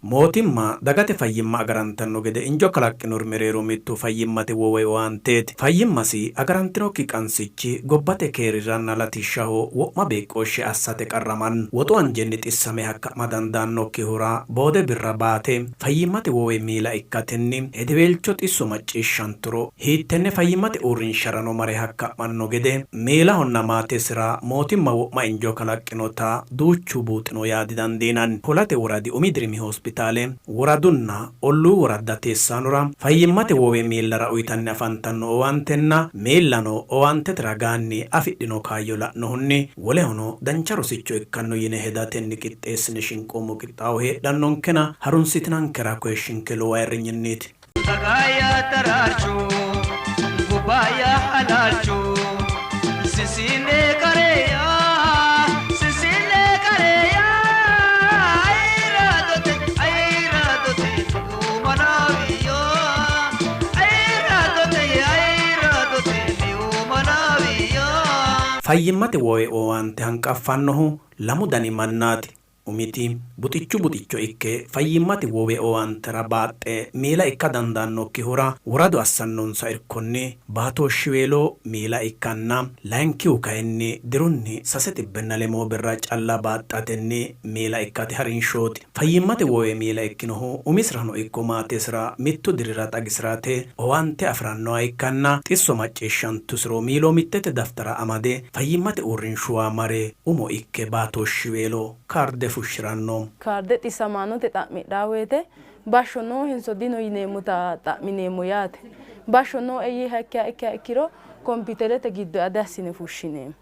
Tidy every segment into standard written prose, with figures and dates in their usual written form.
Mootimma dagate fayyimma agarantanno gede injo kalaqqinori mereero mittu fayyimmate wowe owaanteeti. Fayyimmasi agarantinokki qansichi gobbate keeriranna latishshaho wo'ma beeqqooshshe assate qarramanno. Woxu anjenni xissame hakka'ma dandaannokkihura boode birra baate fayyimmate wowe miila ikkatenni hedeweelcho xisso macciishshanturo hiittenne fayyimmate uurrinsharano mare hakka'manno gede miilahonna maatesira mootimma wo'ma injo kalaqqinota duuchu buuxino yaa didandiinanni. Holate woradi umi dirimi hospitaale woradunna olluu woradda teessaanora fayyimmate wowe miillara uytanni afantanno owaantenna miillano owaantete ragaanni afidhino kaayyo la'nohunni wolehono dancha rosicho ikkanno yine hedatenni qixxeessine shinqoommo qixxaawo heedhannonkena harunsitinankera koyishshinke lowo ayirrinyinniiti. Sagaaya daraarcho gobbaaya halaalcho sisiile kareya sisiile kareya ayirradote ayirradote luumanawiyo ayirradote ayirradote luumanawiyo. Fayyimmate wowe owaante hanqaffannohu lamu dani mannaati. Umiti, buxichu buxicho ikke fayyimmate wowe owaantera baaxxe miila ikka dandaannokkihura woradu assannonsa irkonni baatooshshiweelo miila ikkanna, layinkihu kayinni dirunni sase xibbenna lemoo birra calla baaxxatenni miila ikkate harinshooti. Fayyimmate wowe miila ikkinohu umisirano ikko maatesira mittu dirira xagisi'rate owaante afi'rannoha ikkanna, xisso macciishshantusiro miiloomittete daftara amade fayyimmate uurrinshuwa mare umo ikke baatooshshiweelo kaarde fushshi'ranno. Kaarde xissamaanote xa'midhaa woyte bashsho noohenso dino yineemmota xa'mineemmo yaate. Bashsho nooe yiiha ikkiha ikkiha ikkiro kompiiterete giddo ade assine fushshineemmo.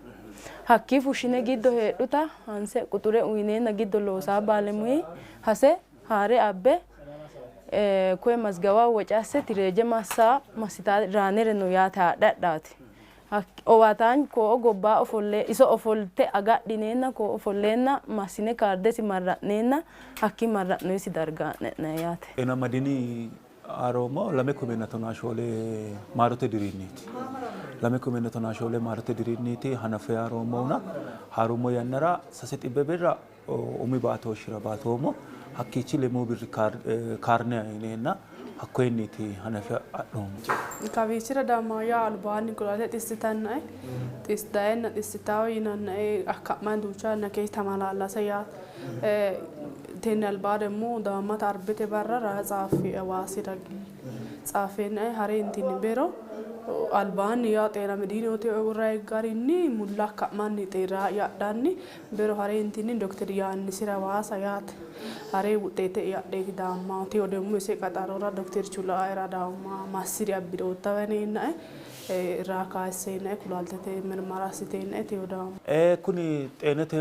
Hakkii fushshine giddo heedhuta hanse quxure uyineenna giddo loosaa baalemuyi hase haare abbe koye mazgawa woce asse tireeje massa massita raanere no yaate haadhe adhaati. Owaataanchu koo gobbaa ofolle iso ofolte agadhineenna koo ofolleenna massine kaardesi marra'neenna hakkii marra'noyisi darga haa'ne e'nanni yaate. Ena Madini Haroomo lame kumenna tonaa shoole maarote dirinniiti. Lame kumenna tonaa shoole maarote dirinniiti hanafe haroommona harummo yannara sase xibbe birra umi baatooshshira baatoommo. Hakkiichi lemuu birri kaarne yineenna hakkoyinniiti hanafe adhoommo. Kawiichira daammaayya albaanni kulate xissitannae xisdayenna xissitawo yinannae akka'ma duucha yanna keeshshe tamalaallase yaate. Tenne albaa demmo daammata arbete barra raa tsaaffe Hawaasi dagge tsaaffeennae hare intinni bero albaanni yawo xeena mediinote rayi garinni mulla akka'manni raa yadhanni bero hare intinni dokter Yohaannisira Hawaasa yaate hare wuxeete yadheeti daammahu teyo demmo ise qaxarora dokterchu la''aera daawumma massiri abbidhoottawa yineennae raa kayisseennae kulaaltete mirmara assiteennae teyo daawumma. Kuni xeenete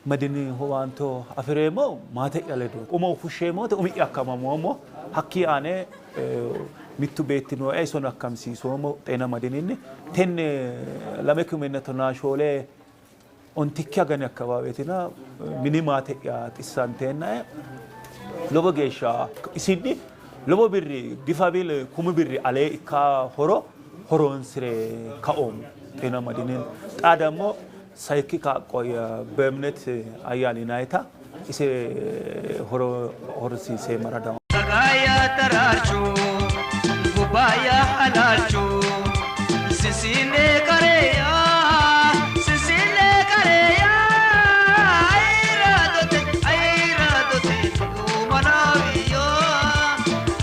Madini owaante afi'reemmo maate'ya ledo umo fushsheemmo woyte umi'ya akkamamoommo. Hakkii aane mittu beetti nooe isono akkamsiisoommo xeena madininni. Tenne lame kumenna tonaa shoole ontikki agani akkabaaweetina mini maate'ya xissanteennae lowo geeshsha isinni lowo birri gifabil kumi birri alee ikka horo horoonsire kaoommo xeena madinin. Xaa dammo Sayikki qaaqqo'ya Beemnet Ayyaali yinannita ise horosiiseemmara dawoommo. Sagaaya daraarcho gobbaaya halaalcho sisiile kareya sisiile kareya ayirradote ayirradote luumanawiyo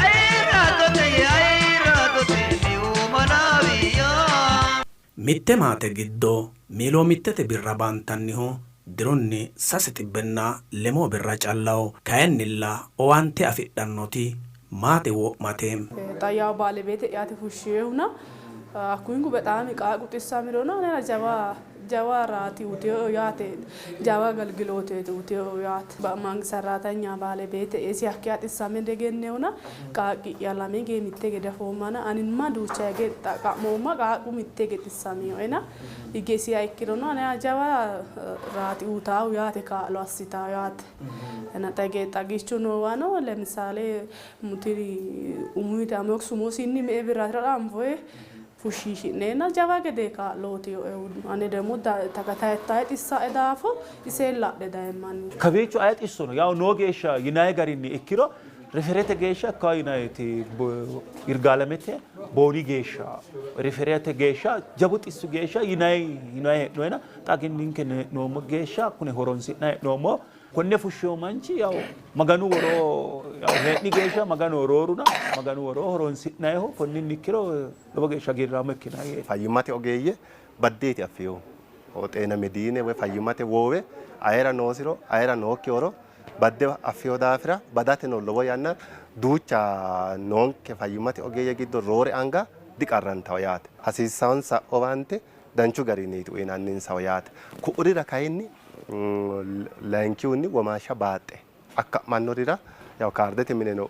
ayirradote ayirradote luumanawiyo. Mitte maate giddo miiloomittete birra baantannihu dirunni sase xibbenna lemoo birra callaho. Kayinnilla owaante afidhannoti maate wo'mate. Xa yawo baalebeete'yaati fushshinoehuna hakkuyinku bexaami qaaqqu xissamirona anera jawa jawa raati uteo yaate jawa agalgilooteeti uteo yaate. Mangisarraatanya baalebeete isi hakkiya xissame diegennewona qaaqqi'ya lame gee mitte gede afoommana aninma duucha hige xa'moomma qaaqqu mitte hige xissaminoena hige isiha ikkirono anera jawa raati uytaahu yaate kaa'lo assitawo yaate. Xa xagichu noowano lemisaale tini umuyite amox umosinni me''e birraatiro anfoyi. Fushshiishi'neenna jawa gede kaa'looti. Ane ደግሞ ተከታታይ xissae daafo ise la'ne dayemmanni. Kawiicho aye xissono yaw noo geeshsha yinayi garinni ikkiro referete geeshsha ikka yinayiti Yirgaalamete Booni geeshsha referete geeshsha jawu xissu geeshsha yinayi yinayi hee'noyina xa ninke hee'noommo geeshsha kune horonsi'nayi hee'noommo. Konne fushshewo manchi yaw Maganu woro yaw hee'ni geeshsha Maganu rooruna Maganu woro horonsi'nayiho konninni ikkiro lowo geeshsha hagiirraamo ikkinayi. Fayyimmate ogeeyye baddeeti affinohu xeena mediine woy fayyimmate woowe ayera noosiro ayera nookkihoro badde affino daafira badateno lowo yanna duucha noonke fayyimmate ogeeyye giddo roore anga diqarrantawo yaate. Hasiissansa owaante danchu garinniiti uyinanninsahu yaate. Ku'urira kayinni layinkihunni womaashsha baaxxe akka'mannorira yaw kaardete mineno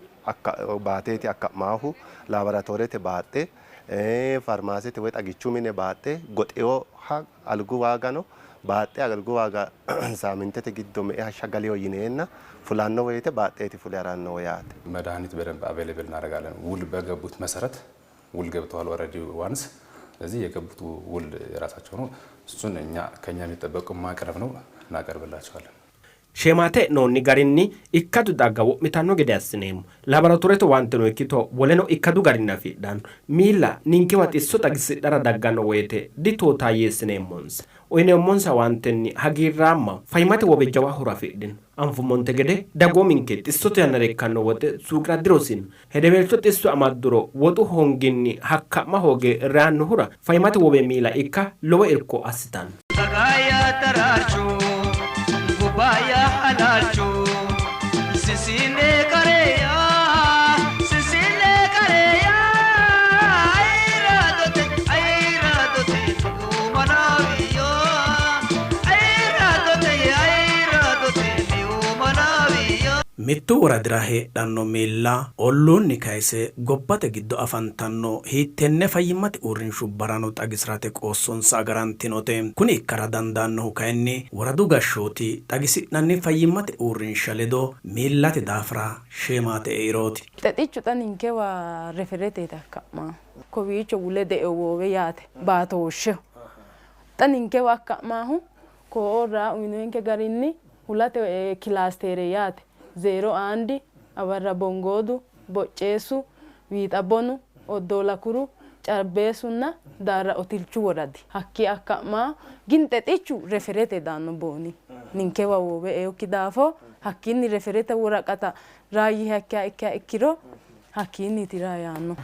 baateeti akka'maahu, laaboratoorete baaxxe, farmaasete woy xagichu mine baaxxe, goxewoha algu waagano baaxxe, algu waaga saamintete giddo me''e hashsha galiyo yineenna fulanno woyte baaxxeeti fule harannohu yaate. መድኃኒት በደንብ አቬይሌብል እናደርጋለን። ውል በገቡት መሰረት ውል ገብተዋል ኦልሬዲ ዋንስ። ስለዚህ የገቡት ውል የራሳቸው ነው። እሱን እኛ ከኛ የሚጠበቀው ማቅረብ ነው፣ እናቀርብላቸዋለን። Sheemaate e'noonni garinni ikkadu xagga wo'mitanno gede assineemmo. Laaboratorete owaanteno ikkito woleno ikkadu garinni afidhanno. Miilla ninkewa xisso xagisidhara dagganno woyte ditootaayyeessineemmonsa. Uyneemmonsa owaantenni hagiirraammaho. Fayyimmate wowe jawa horo afidhino. Anfummonte gede dagoominke xissote yannara ikkanno woxe suuqira dirosino. Hedeweelcho xisso amadduro woxu hoonginni hakka'ma hooge reyannohura fayyimmate wowe miila ikka lowo irko assitanno. Bagaya taraarchu gubbaya halaalchu sisine kareya sisine kareya ayradote ayradote umanawiyo ayradote ayradote umanawiyo. Mittu woradira heedhanno miilla olluunni kayise gobbate giddo afantanno hiittenne fayyimmate uurrinshubbarano xagisi'rate qoossonsa agarantinote. Kuni ikkara dandaannohu kayinni woradu gashshooti xagisi'nanni fayyimmate uurrinsha ledo miillate daafira sheemaate eirooti. Xexichu xa ninkewa refereteeti akka'maahu. Kowiicho wule de'e woowe yaate baatooshsheho. Xa ninkewa akka'maahu koo'o raa uyinoyinke garinni hulate kilaasteere yaate. 0 አንድ Abarra Bongoodu, Bocceessu, Wiixa Bonu, Oddoola Kuru, Carbeessunna Daarra Otilchu woradi. Hakkii akka'maa gin xexichu referete daanno booni. Ninkewa woowe eokki daafo hakkiinni referete woraqata raayyiha ikkiha ikkiha ikkiro hakkiinniiti raa yaanno.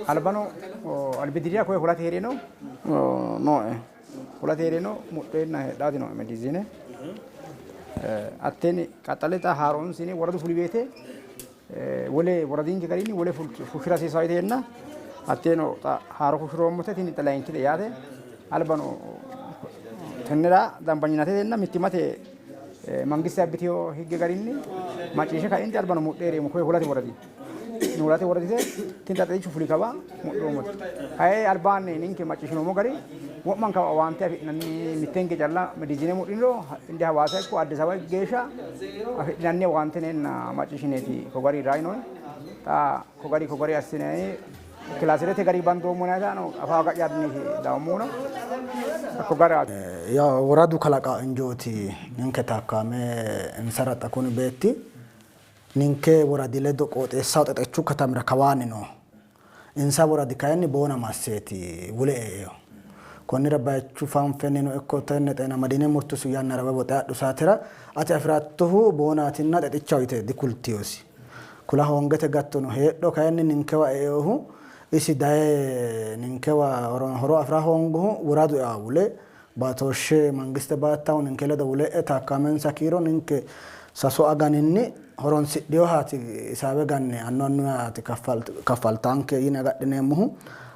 Albano albi dirira koye hulate hee'rino nooe. Hulate hee'rino mudheenna heedhaati nooe mediziine. Atteeni qaxxale xa haaroonsine woradu fuli beete wole woradinke garinni wole fushshira hasiissaa yiteenna hatteeno xa haaro fushshiroommote tini xa layinkite yaate. Albano tennera dambanyinatetenna mittimmate mangiste abbiteyo higge garinni macciishshe kainti albano mudheereemmo koye hulate woradi. Hulate woradite tini xa xeichu fuli kawa mudhoommote. Kayi albaanni ninke macciishshinoommo gari wo'manka owaante afi'nanni mitteenke calla mediziine mudhiniro inde Hawaasa ikko Addis Ababa geeshsha afidhinanni owaante neenna macciishshineeti ko gari raayinoe. Xa ko gari ko gari assinayi kilaasirete gari bandoommo yinayitano afaa ga'yaadniiti daommono hakko garaati. Yaw woradu kalaqa injooti ninke taakkaame insara xa kuni beetti ninke woradi ledo qooxeessaho Xexechu katamira kawaanni nooho. Insa woradi kayinni Boona masseeti wule eino. Konnira bayichu fanfennino ikko tenne xeena madine murtusu yannara woy woxe adhu saatera ati afi'rattohu Boonaatinna Xexichaho yite dikultinosi. Kula hoongete gattono heedho kayinni ninkewa einohu isi daye ninkewa horo afi'ra hoongohu woradu ea wule baatooshshe mangiste baattahu ninke ledo wule e'e taakkaamensa kiiro ninke sasu aganinni horonsidhinohaati hisaabe ganne annu annuyaati kaffaltaanke yine agadhineemmohu.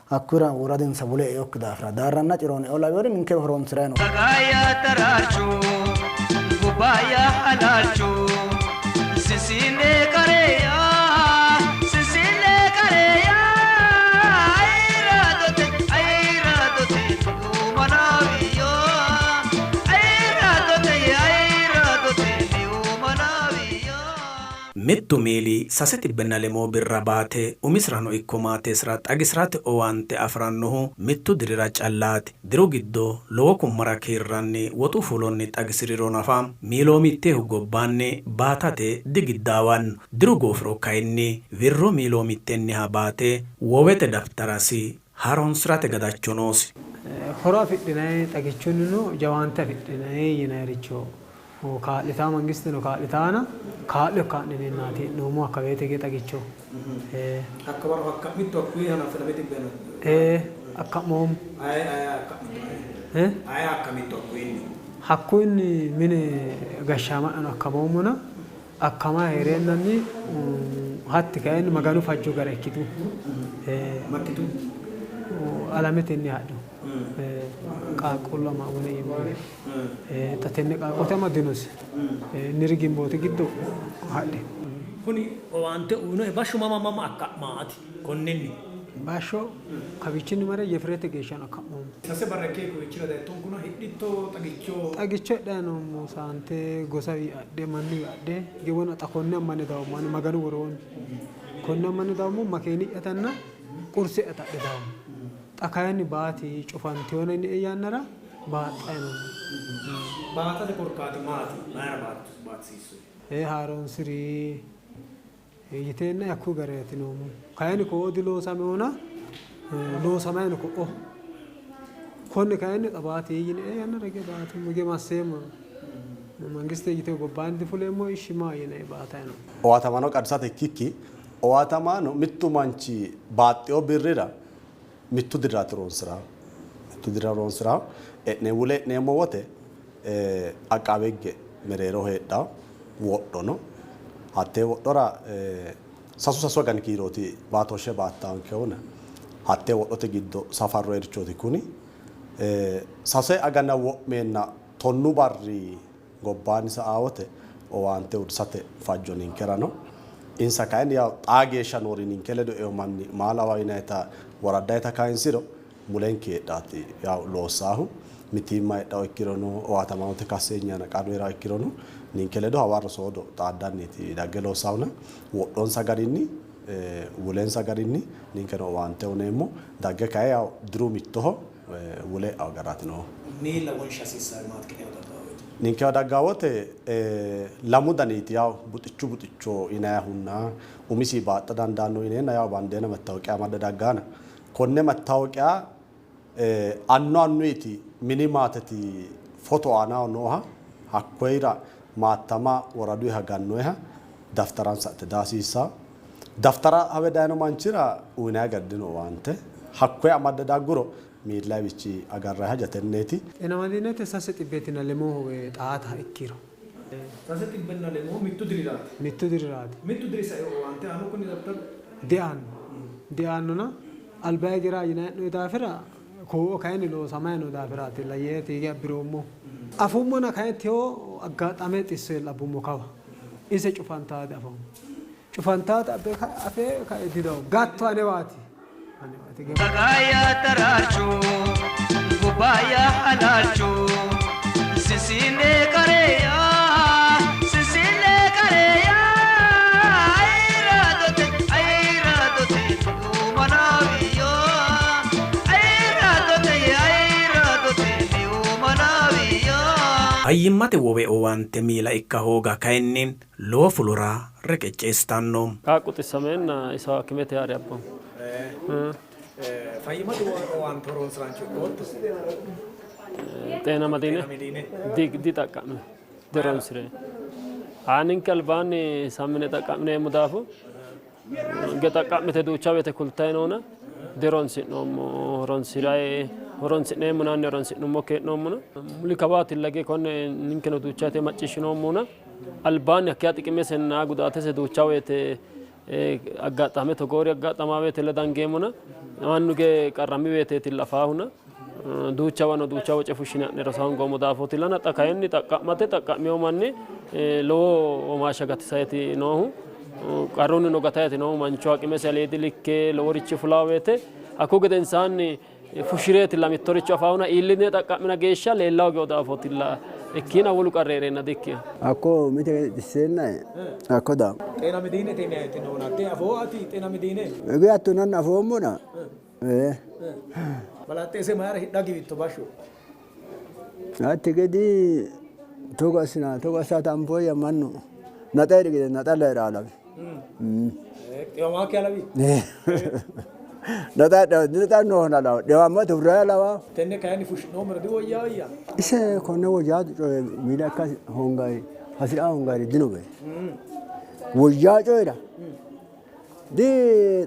Hakkuyira woradinsa wule einokki daafira Daarranna Cirooni eo lawinori ninkewe horonsi'ranni no. Bagaya taraarchu gubbaya halaalchu sisine kareya sisine kareya ayradote ayradote umanawiyo ayradote ayradote umanawiyo. Mittu miili 303 birra baate umisirano ikko maatesira xagisirate owaante afi'rannohu mittu dirira callaati. Diru giddo lowo kummara kiirranni woxu fulonni xagisi'riro nafa miiloomittehu gobbaanni baatate digiddaawanno. Diru goofiro kayinni wirro miiloomittenniha baate wowete daftarasi haaroonsi'rate gadacho noosi. Horo afidhinanni xagichunnino jawaante afidhinanni yinanniricho kaa'litaa mangisteno kaa'litaana kaa'lo kaa'lineennaati hee'noommohu hakka woyte hige xagicho. Hakka waro akka'mitto hakkuyi hanaffe lame xibbe Ee akka'moommo. Aye aye akka'mitto aye akkamitto hakkuyinni? Hakkuyinni mine gashshaama'yano akkamoommona akkama hee'reennanni hatti kayinni Maganu fajjo gara ikkitu. Makkitu? Alametenni hadhu. Qaaqquullu ama wone iima. Xa tenne qaaqqote ama dinose. Niri gimbooti giddo hadhe. Kuni owaante uyinohe bashsho mama mama akka'maati konninni? Bashsho kawiichinni mare Yefirete geeshshano akka'moommo. Sase barra ikke kowiichira dayittonkuna hidhitto xagicho? Xagicho hidhanni noommo saante gosawi adhe mannuwi adhe giwona xa konne ammane dawommo ani Maganu woroonni konne ammane dawommo makeeni'yatanna qurse'yata adhe dawommo. Xa kayinni baati cufanteyona yini yannara baaxxanni noommo. Baatate korkaati maati? Mayira baatisiissu? Ee haaroonsi'ri yiteenna hakkuyi gariiti noommohu. Kayinni ko'o diloosameyona loosamanni no ko'o. Konne kayinni xa baati yinie yannara hige baatummo hige masseemmo mangiste yiteyo gobbaanni difuleemmo ishshi maahoyye yine baatanni noommo. Owaatamaano qarrisate ikkikki owaatamaano mittu manchi baaxxeyo birrira mittu diriraati horonsi'rannohu. Mittu dirira horonsi'ranno. E'ne wule e'neemmo wote aqaabe higge mereeroho heedhanno wodho no. Hattee wodhora sasu sasu agani kiirooti baatooshshe baattaankehuna hattee wodhote giddo safarroyirichooti kuni. Sase agana wo'meenna 10 barri gobbaanni sa'aa wote owaante uurrisate fajjo ninkera no. Insa kayinni yaw xaa geeshsha noori ninke ledo eo manni maa lawa yinayita woraddayita kayinsiro mulenke heedhaati yaw loossaahu. Mitiimma heedhao ikkirono owaatamaanote kasseenyana qarru hee'rao ikkirono ninke ledo hawarro soodo xaaddanniiti dagge loossaahuna wodhonsa garinni wulensa garinni ninkeno owaante uneemmo. Dagge kayi yaw diru mittoho wule e'ao garaati noohu. Miilla wonsha hasiissaari maati ki'newa daggaa woyte? Ninkewa daggaa wote lamu daniiti yaw buxichu buxicho yinayihunna umisi baaxxa dandaanno yineenna yaw bandeena mattawoqiya amadde daggaana konne mattawoqiya annu annuyiti mini maateti foto aanaho nooha hakkoyira maattama woraduyiha gannoyiha daftaransa adhite daa hasiissanno. Daftara hawe dayino manchira uyinanni gari dino owaante. Hakkoye amadde dagguro miillayiwichi agarranni haja tenneeti. Xena madiinete sase xibbeetinna lemoowe xaata ikkiro. Sase xibbenna lemoo mittu diriraati. Mittu diriraati. Mittu diri sairo owaante aanno kuni daftaru? Diaanno. Diaannona alba hegeraa yinanni hee'noonni daafira koo'o kayinni loosamanni noo daafiraatilla yee tiige abbiroommohu. Afummona kayinni tewo aggaxame xisso abbummo kawa. Ise cufantaate afoommo. Cufantaate afe kae didawommo. Gatto anewaati. Dagaya daraarcho gobba'ya halaalcho sinsinne kareya sinsinne kareya ayirradote ayirradote niumanaawiyo ayirradote ayirradote niumanaawiyo. Fayyimmate wowe owaante miila ikka hooga kayinni lowo fulora reqecceessitanno. Qaaqqu xissameenna iso hakimete haa're abbommo. Fayyimmate owaante horonsi'raancho ikkootto? Xeena madiine dixaqqa'mino, dihoroonsi'reemmo. Ninke albaanni sammine xaqqa'mineemmo daafo ge xaqqa'mite duucha woyte kultanni noona dihoroonsi'noommo. Horoonsi'rayi horoonsi'neemmo yinanni horoonsi'nummokki hee'noommona muli kawaatilla hige konne ninkeno duucha woyte macciishshinoommona albaanni hakkeya xiqimesenna gudaatese duucha woyte aggaxame togoori aggaxama woytella dangeemmona mannu ge qarrami woyteetilla afaahuna duuchawano duucha woce fushshine ha'ne rosa hoongoommo daafootillana xa kayinni xaqqa'mate xaqqa'mino manni lowo womaashsha gatisayti noohu qarrunnino gatayti noohu mancho aqimesi aliidi likke loworichi fulaa woyte hakku gedensaanni Fushireetilla mittoricho afaahuna iilline xaqqa'mina geeshsha leellawo gewo daafootilla ikkina wolu qarri heereenna dikkino. Hakko mite xisseennae hakko daa. Xeena Mediinete yinanni noona ate afoo ati Xeena Mediine? Ege hattonanni afoommona. Ee. Balaxxe ise mayira hidha giwitto bashsho? Hatti gedi togo assina togo assata anfoyya mannu naxa hidhi gede naxa laira lawi. Xiwamaakki alawi? Naxa naxa noohona lawa dhiwamma tufraa lawa. Tenne kayinni fushshi'noommero diwoyyaawiyya? Ise konne woyyaa coye miila ikka hongayi hasi'ra hongayiri dino be. Woyyaa coyira di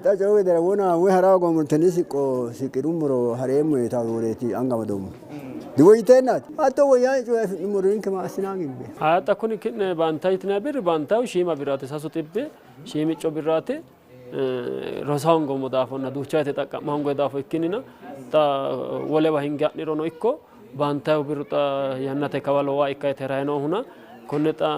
xa coye gedera wona woy hara hogoommo tenne siqqo siqqirummoro hareemmo yitawo woreeti anga amadoommo. Diwoyyiteennaati hatto woyyaa coye afi'nummoro ninke ma assinaa gimbe. Xa kuni ki'ne baantayi yitinanni birri baantayihu shiima birraati, sasu xibbe shiimicco birraati. Rosa hongoommo daafonna duucha woyte xaqqa'ma hongoyi daafo ikkinnina xa wolewa hinge ha'nirono ikko baantayihu birru xa yannate kawa lowoha ikka yite rahe noohuna konne xa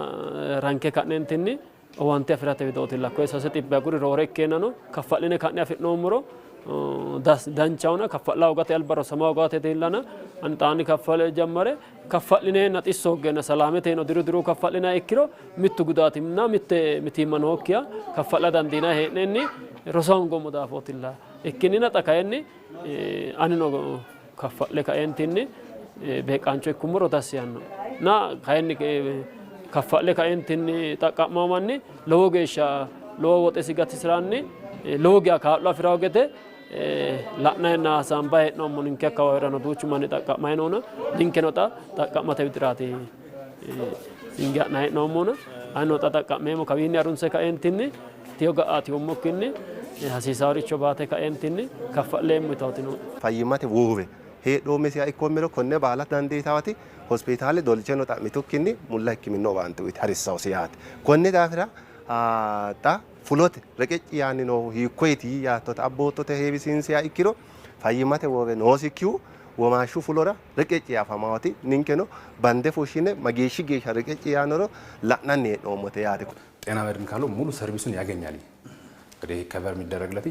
ranke ka'neentinni owaante afi'rate widootilla. Koye sase xibbe aguri roore ikkeennano kaffa'line ka'ne afi'noommoro danchahona kaffa'la hoogate alba rosama hoogate dillana ani xaanni kaffale jammare kaffa'lineenna xisso hoggeenna salaameteeno diru diru kaffa'linanni ikkiro mittu gudaatinna mitte mitiimma nookkiha kaffa'la dandiinanni hee'neenni rosa hongoommo daafootilla ikkinnina xa kayinni anino kaffa'le kaeentinni beeqqaancho ikkummoro dassi yaanno na kayinni kaffa'le kaeentinni xaqqa'mawo manni lowo geeshsha lowo woxesi gatisiranni lowo geya kaa'lo afi'rawo gede la'nayinna hasaambayi hee'noommo. Ninke akkawaawirano duuchu manni xaqqa'mayi noona ninkeno xa xaqqa'mate widiraati hinge ha'nayi hee'noommona anino xa xaqqa'meemmo kawiinni harunse kaeentinni tiyo ga'aati yuummokkinni hasiisaaricho baate kaeentinni kaffa'leemmo yitawoti nooe. Fayyimmate woowe heedhoommesiha ikkoommero konne baala dandiitawati hospitaale dolcheno xa'mitukkinni mulla hikkiminnu owaante uyite harissawosi yaate. Konni daafira xa fulote reqecci yaanni noohu hiikkoyeti yaattota abboottote heewisiinsiha ikkiro fayyimmate woowe noosikkihu womaashshu fulora reqecci afamawoti ninkeno bande fushshine mageeshshi geeshsha reqecci yaannoro la'nanni hee'noommote yaate. ጤና መድን ካለው ሙሉ ሰርቪሱን ያገኛል። እንግዲህ ከቨር የሚደረግለት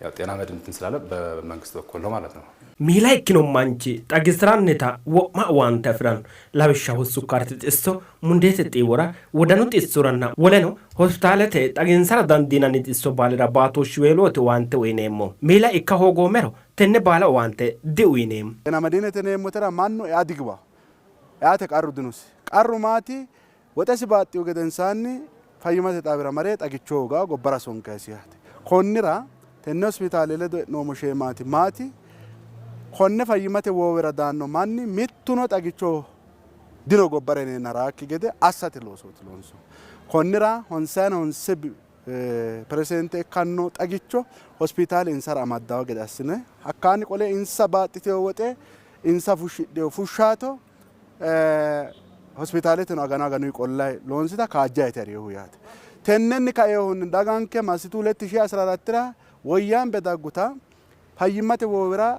ያው ጤና መድን እንትን ስላለ በመንግስት በኩል ነው ማለት ነው። Miila ikkino manchi xagisirannita wo'ma owaante afi'ranno. Lawishshaho sukkaarete xisso, mundeete xiiwora, wodanu xissoranna woleno hospitaalete xaginsara dandiinanni xisso baalira baatooshshiweelote owaante uyineemmo. Miila ikka hoogoommero tenne baala owaante diuyineemmo. ጤና መድህኔት yineemmotera mannu ea digiwa eate qarru dinosi. Qarru maati? Woxesi baaxxihu gedensaanni fayyimmate xaawira mare xagicho hooga gobbara sonkayisi yaate. Konnira tenne hospitaale ledo e'noommo sheemaati maati? Konne fayyimmate woowera daanno manni mittuno xagicho dino gobbara yineenna raakki gede assate loosooti loonso. Konnira honsayina honse peresente ikkanno xagicho hospitaale insara amaddawo gede assine hakkaanni qole insa baaxxitewo woxe insa fushshidhewo fushshaato hospitaaleteno aganu aganuyi qollayi loonsita kaajja yite hariyohu yaate. Tennenni kaeehunni daganke massitu huletti shii asira arattira woyyaambe dagguta fayyimmate woowera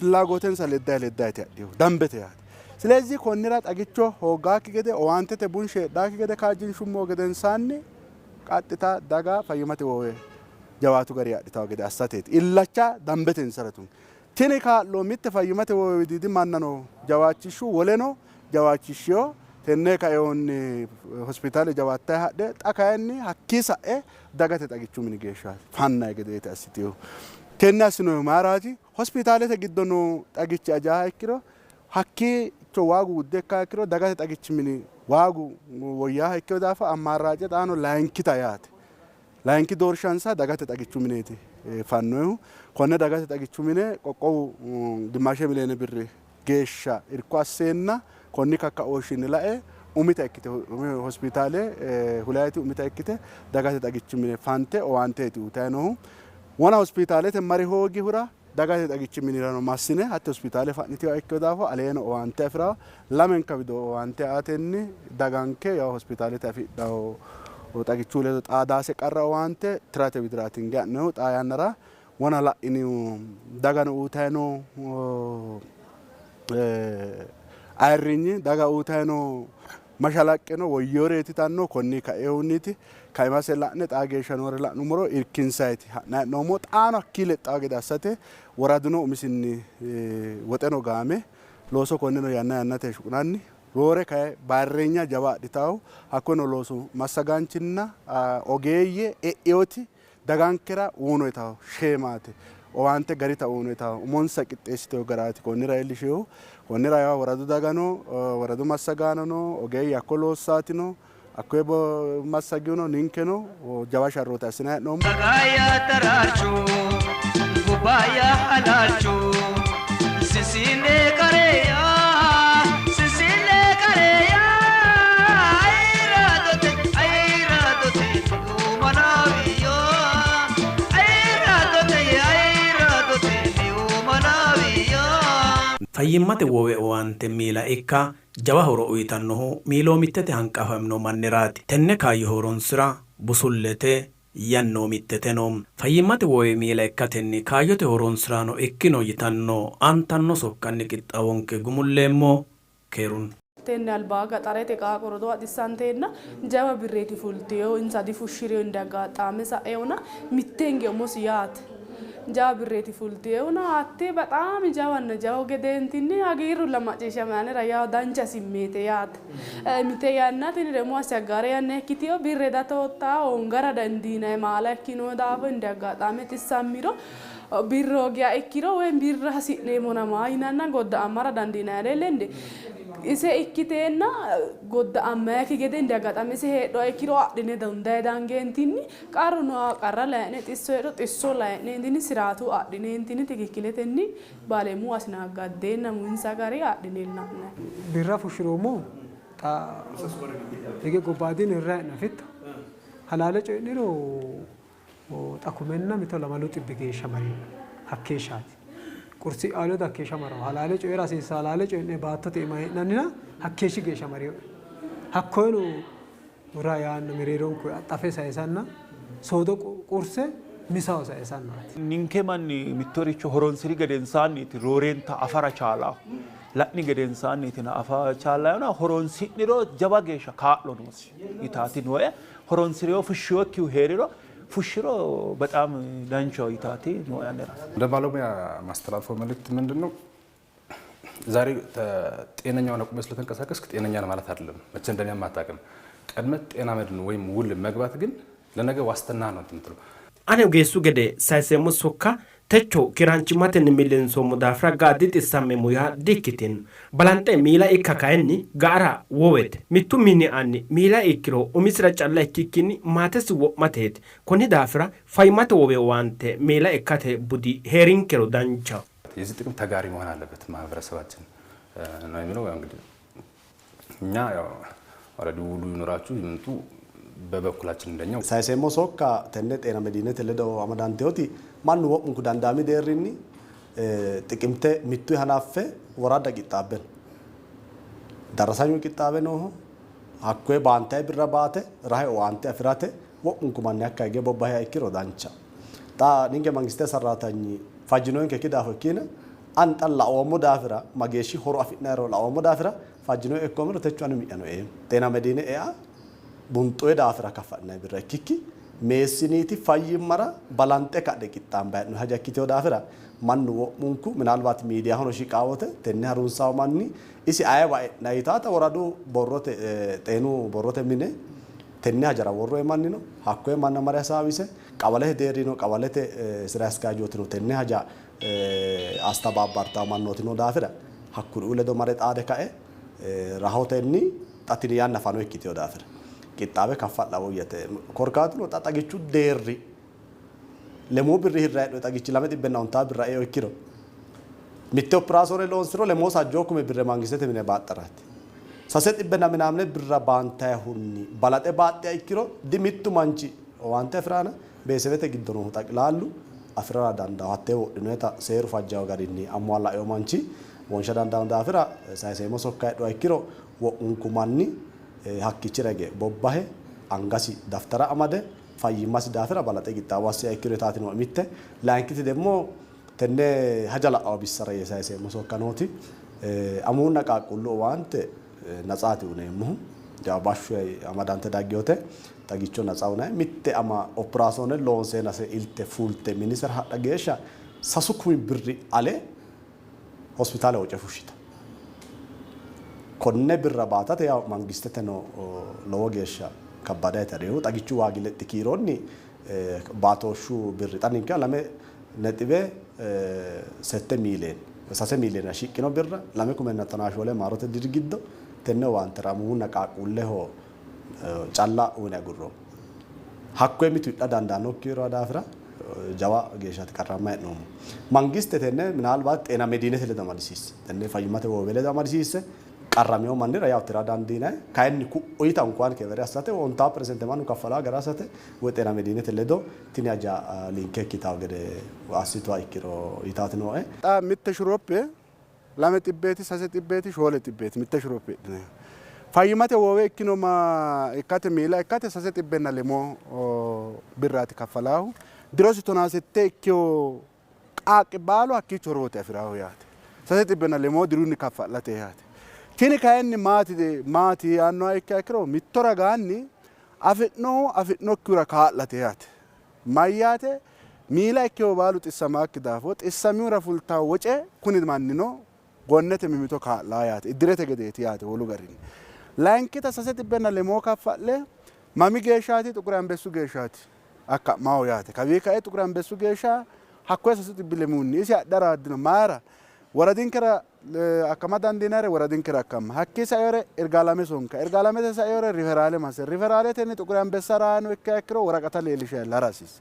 ፍላጎቴንሳ leddayi leddayi hadhihu dambete yaate. ስለዚህ konnira xagicho hooggaakki gede owaantete bunshe heedhaakki gede kaajjinshummo gedensaanni qaxxita daga fayyimmate woowe jawaatu gari adhitawo gede assateeti. Illacha dambete insara tunge. Tini kaa'lo mitte fayyimmate woowe widiidi mannano jawaachishshu woleno jawaachishshiyo tenne kaeehunni hospitaale jawaattayi hadhe xa kayinni hakkii sa'e dagate xagichu mini geeshsha fannayi gedeeti assiteehu. Tenne assinohu mayiraati? Hospitaalete giddo noo xagichi ajaaha ikkiro hakkiicho waagu wudde ikkaha ikkiro dagate xagichi mini waagu woyyaaha ikkino daafo ammaarraace xaano layinkita yaate. Layinki doorshansa dagate xagichu mineeti fannoyihu. Konne dagate xagichu mine qoqqowu gimmaashe miliyoone birri geeshsha irko asseenna konni kakkaooshshinni lae umita ikkite umi hospitaale hulayiti umita ikkite dagate xagichi mine fante owaanteeti uyitayi noohu. Wona hospitaalete mari hoogihura dagate xagichi minirano massine hatte hospitaale fa'nitewa ikkino daafo aleeno owaante afirawo lamenka wido owaante aatenni daganke yaw hospitaalete afidhawo xagichu ledo xaadaase qarra owaante tirate widiraati hinge ha'noyihu. Xaa yannara wona la'inihu dagano uyitayi noo ayirrinyi daga uyitayi noo Mashalaqqeno woyyiyoreeti yitanno. Konni kainohunniiti kaimase la'ne xaa geeshsha noore la'nummoro irkinsayti ha'nanni hee'noommo. Xaano hakkii lexxawo gede assate woraduno umisinni woxeno gaame looso konneno yanna yannate shuqunanni roore kayi bayirreenya jawa adhitawo hakkono loosu massagaanchinna ogeeyye e'eoti dagankera uyinoyitaho sheemaate owaante garita uyinoyitaho umonsa qixxeessitewo garaati konnira iillishinohu. Konnira yaa woradu dagano woradu massagaanono ogeeyye hakko loossaatino hakkoye massagino ninkeno jawa sharrooti assinanni hee'noommo. Sagaya taraarchu gubaya halalchu sisine kareya sisine kareya ayradote ayradote umanawiyo ayradote ayradote umanawiyo. Fayyimmate wowe owaante miila ikka jawa horo uyitannohu miiloomittete hanqafamino manniraati. Tenne kaayyo horonsira busullete yannoomitteteno. Fayyimmate wowe miila ikkatenni kaayyote horonsiraano ikkino yitanno aantanno sokkanni qixxaawonke gumulleemmo. Keerun. Tenne albaa gaxarete qaaqo rodoo adhissanteenna jawa birreeti fulteyo insa difushshireyo indagaaxaame sa'eona mittenge umosi yaate jawa birreeti fulteyona hatte bexaami jawanna jawu gedeentinni hagiirrulla macciishshame anera yawo dancha simmeete yaate mite yanna tini demo ashaggare yanna ikkiteyo birre datoottaa hoongara dandiinay maala ikkino daafo indagaaxaame xissammiro birre hoogiha ikkiro woy birra hasi'neemmona maa yinanna godda'ammara dandiinay lende ise ikkiteenna godda'ammayikki gede indagaaxaame ise heedhuha ikkiro adhine dondayi dangeentinni qarru nooha qarra layi'ne xisso heedho xisso layi'neentinni siraatu adhineentinni tikikkiletenni baalemu asinaggaddeenna muinsa gari adhine la'nay. Birra fushshiroommohu xa hige gobbaadinni hirra hee'ne afitto halaale coyi'niro xa kumenna mito lamalu xibbi geeshsha marino hakkeeshshaati. Qursi ledo hakkeeshsha marawo halaale coyi'ra hasiissa halaale coyi'ne baattote iima hee'nannina hakkeeshshi geeshsha marino. Hakkoyeno ra yaanno mereeronku axxafe sayisanna soodo qurse misaho sayisannaati. Ninke manni mittoricho horonsiri gedensaanniiti roorenta afara chaalaahu. La'ni gedensaanniitina afa chaalayona horonsi'niro jawa geeshsha kaa'lo noosi yitaati nooe. Horonsireyo fushshiyokkihu heeriro fushshiro በጣም danchaho yitaati nooe anera. እንደ ባለሙያ ማስተላልፈው መልእክት ምንድን ነው? ዛሬ ጤነኛ ሆነህ ቁመህ ስለተንቀሳቀስክ ጤነኛ ነህ ማለት አይደለም። መቼ እንደሚያምህ አታውቅም። ቀድመህ ጤና መድን ወይም ውል መግባት ግን ለነገ ዋስትና ነው የምትለው። Ane ogeessu gede sayseemmo sokka techo keeraanchimmatenni millinsoommo daafira ga'a dixissammeemmo yaa dikkitino. Balanxe miila ikka kayinni ga'ara wowete. Mittu mini anni miila ikkiro umisira calla ikkikkinni maatesi wo'mateeti. Konni daafira fayyimmate wowe owaante miila ikkate budi heerinkero danchaho. የዚህ ጥቅም ተጋሪ መሆን አለበት ማህበረሰባችን ነው የሚለው። ያው እንግዲህ እኛ ያው ኦልሬዲ ውሉ ይኖራችሁ ይምጡ በበኩላችን እንደኛው Sayiseemmo sokka tenne xeena medinete ledo amadanteoti mannu wo'munku dandaami deerrinni xiqimte mittu hanaffe woradda qixxaabbe no. Darasanyu qixxaabe noohu hakkoye baantayi birra baate rahe owaante afirate wo'munku manni hakka hige bobbahiha ikkiro dancha. Xa ninke mangiste sarratanyi fajjinonkekki daafo ikkina ani xa laoommo daafira mageeshshi horo afi'nayiro laoommo daafira fajjinoe ikkoomero techo ani umi'yano eemmo. Xeena medine ea bunxoe daafira kaffa'nanni birra ikkikki meessiniiti fayyimmara balanxe ka'ne qixxaambayi hee'noonni haja ikkiteyo daafira mannu wo'munku minalbaati miidiyahono shiqaa wote tenne harunsawo manni isi ayewa e'nayi yitaata woradu borrote xeenu borrote mine tenne hajara worroye manni no hakkoye manna mare hasaawise qawalete deerrino qawalete sira askaajootino tenne haja astabaabbartawo mannooti noo daafira hakkuriuu ledo mare xaade kae rahotenni xa tini yanna fano ikkiteyo daafira qixxaawe kaffa'la woyyate. Korkaatuno xa xagichu deerri lemuu birri hirra hee'noyi xagichi lame xibbenna ontaa birra eo ikkiro mitte opiraasore loonsiro lemoo sajjoo kume birre mangistete mine baaxxaraati. Sase xibbenna minaamne birra baantayihunni balaxe baaxxiha ikkiro di mittu manchi owaante afiraana beesebete giddo noohu xaqilaallu afirara dandawo. Hattee wodhinoyita seeru fajjawo garinni ammuwa laeyo manchi wonsha dandawo daafira sayiseemmo sokka heedhuha ikkiro wo'munku manni hakkichira hige bobbahe angasi daftara amade fayyimmasi daafira balaxe qixxaawo assiha ikkiro yitaati nooe mitte. Layinkiti demmo tenne haja la'awo bissara yee sayiseemmo sokka nooti amuwunna qaaqquullu owaante natsaati uyineemmohu. Yaw bashsho amadante daggiyote xagicho natsa uyinanni. Mitte ama opiraasoone loonseenase ilte fulte minisera hadha geeshsha 6000 birri ale hospitaale woce fushshita. Konne birra baatate yaw mangisteteno lowo geeshsha kabbaade ayitarihu xagichu waagi lexxi kiironni baatooshshu birri xa ninke 2.8 miiliyen 3 miiliyenera shiqqino birra 2014 maarote diri giddo tenne owaantera amuwunna qaaqquulleho calla uyine agurroommo. Hakkoye mitu hidha dandaannokkihura daafira jawa geeshshaati qarrammanni hee'noommo. Mangiste tenne minaalbaat xeena mediinete ledo amadisiisse tenne fayyimmate woowe ledo amadisiisse qarramino mannira yaw tira dandiinanni. Kayinni ku'uyita unkuwaan kevere assate ontaa peresente mannu kaffalaa gara assate woy xeena mediinete ledo tini haja linke ikkitawo gede assituha ikkiro yitaati nooe. Xa mitte shuroppe lame xibbeeti, sase xibbeeti, shoole xibbeeti mitte shuroppe hidhinanni. Fayyimmate woowe ikkino ma ikkate miila ikkate sase xibbenna lemoo birraati kaffalaahu. Dirosi 16 ikkiwo qaaqqi baalu hakkiicho horoote afi'raahu yaate. Sase xibbenna lemoo dirunni kaffa'late yaate. Tini kayinni maati maati yaannoha ikkiha ikkiro mitto ragaanni afi'nohu afi'nokkihura kaa'late yaate. Mayyaate miila ikkiwo baalu xissamaakki daafo xissamihura fultawo woce kuni mannino gonnete mimito kaa'laa yaate. Iddirete gedeeti yaate wolu garinni. Layinkita sase xibbenna lemoo kaffa'le mami geeshshaati Xuquri Anbessu geeshshaati akka'maho yaate. Kawii kae Xuquri Anbessu geeshsha hakkoye sasu xibbi lemuunni isi adhara dino. Mayira? Woradinkera akkama dandiinayre woradinkera akkamma. Hakkii saeyore Irgaalame sonka. Irgaalamete saeyore riferaale masse. Riferaaletenni Xuquri Anbessa raano ikkiha ikkiro woraqata leellishayi hara hasiissa.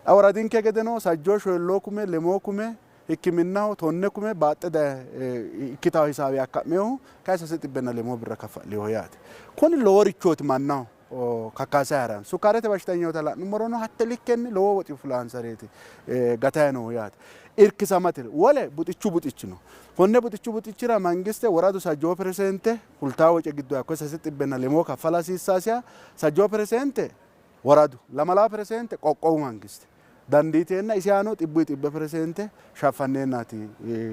Xa woradinke gedeno sajjoo shoyilloo kume lemoo kume hikkiminnaho tonne kume baaxxe daye ikkitawo hisaawe akka'minohu kayi sase xibbenna lemoo birra kaffa'liho yaate. Kuni loworichooti mannaho kakkaasay haranno. Sukkaarete bashitanyota la'nummorono hatte likkenni lowo woxi fulaansareeti gatayi noohu yaate. Irkisamate wole buxichu buxichi no. Konne buxichu buxichira mangiste woradu sajjoo peresente fultawo woce giddo hakkoye sase xibbenna lemoo kaffala hasiissaasiha sajjoo peresente woradu, lamalawo peresente qoqqowu mangiste dandiiteenna isi aano xibbuyi xibbe peresente shaffanneennaati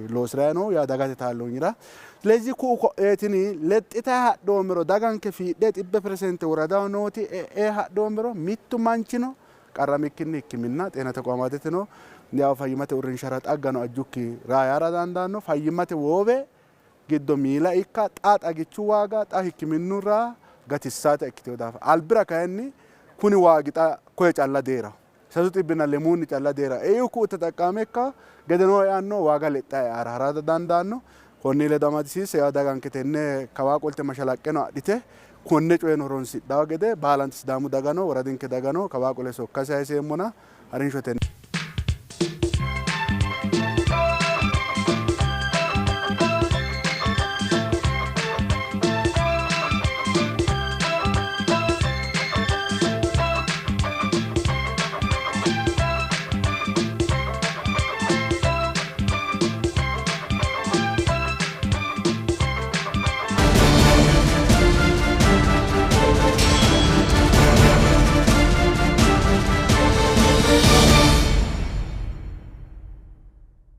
loosi'rayi noohu yaa dagate taalloonyira. Silezi ku'u ko'eetini lexxitayi hadhoommero daganke fiidhe xibbe peresente woradaho nooti e'e hadhoommero mittu manchino qarramikkinni hikkiminna xeena tequamateteno yawo fayyimmate uurrinshara xaggano ajjukki raa yaara dandaanno. Fayyimmate woowe giddo miila ikka xa xagichu waaga xa hikkiminnu raa gatissaata ikkiteyo daafira albira kayinni kuni waagi xa koye calla deeraho. Sasu xibbinna lemuunni calla deeraho. Eiu ku'u texeqqaame ikka gedenoo eanno waaga lexxa eara hara dandaanno. Konni ledo amadisiisse yaa daganke tenne kawaa qolte mashalaqqeno adhite konne coyeno horonsidhawo gede baalanti Sidaamu dagano woradinke dagano kawaa qole sokka sayiseemmona harinsho tenne.